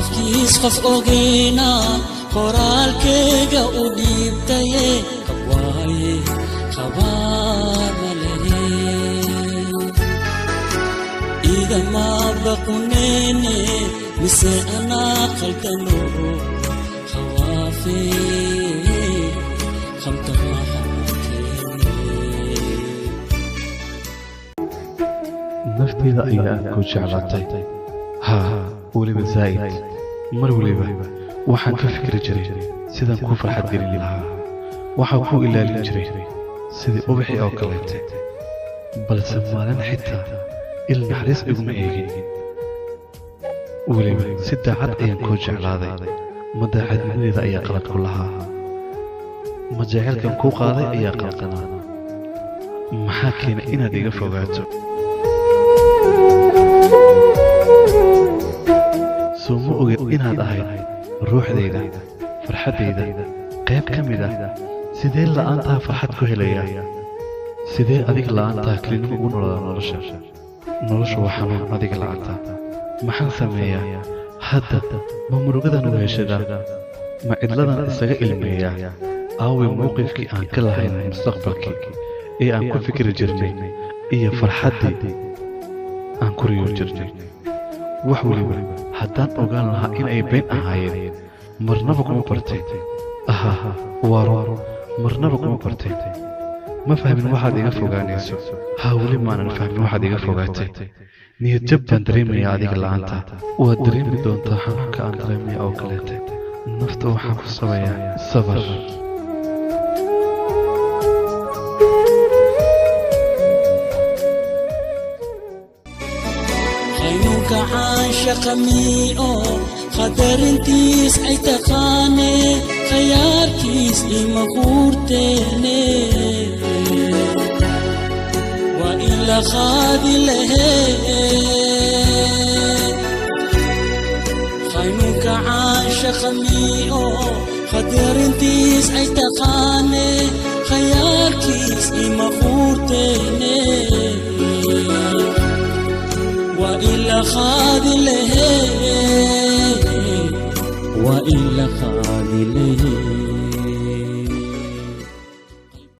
Calafkiis qof ogeyna qoraalkayga u dhiibtaye, qabwaaye khabaar malehe. Igama baqunene, mise anaa qaldano? Khawaafe khamta maxaa keene? Nafteyda ayaa aad kuu jeclaatay, haa, weliba zaa'id. Mar weliba waxaan ka fikri jiray sidaan kuu farxad gelin lahaa. Waxaan kuu ilaalin jiray sidii ubaxii oo kaleete, balse maalin xitaa il naxariis iguma eegin. Weliba si daacad ayaan kuu jeclaaday. Ma daacadnimadeeda ayaa qalad ku lahaa? Ma jaceylkan kuu qaaday ayaa qaldanaa? Maxaa keenay inaad iga fogaato? Soo ma ogid inaad ahayd ruuxdayda, farxaddayda, qayb ka mid ah? Sidee la'aantaa farxad ku helayaa? Sidee adiga la'aantaa kelinimo ugu noolada nolosha? Noloshu waa xanuun adiga la'aantaa. Maxaan sameeyaa hadda? Ma murugadan u heshadaa? Ma cidladan isaga ilmeeyaa? Aaway mowqifkii aan ka lahayn mustaqbalkii ee aan ku fikri jirnay iyo farxaddii aan ku riyo jirnay? Wax weliba haddaan ogaan lahaa in ay been ahaayeen, marnaba kuma barteen. Aha, waa run, marnaba kuma barteen. Ma fahmin waxaad iga fogaanayso. Haa, weli maanan fahmin waxaad iga fogaatay. Niyad jab baan dareemayaa adiga la'aanta. Waad dareemi doontaa xanuunka aan dareemaya oo kaleete. Nafta waxaan ku sabayaa sabar. Qaynuunka caashaqa mii'o qadarintiis ay taqaane, khayaarkiis ima quurteene, waa in la qaadi laheed. Qaynuunka caashaqa mii'o qadarintiis ay taqaane, khayaarkiis ima quurteene, waa in la qaadi laheed, waa in la qaadi laheed.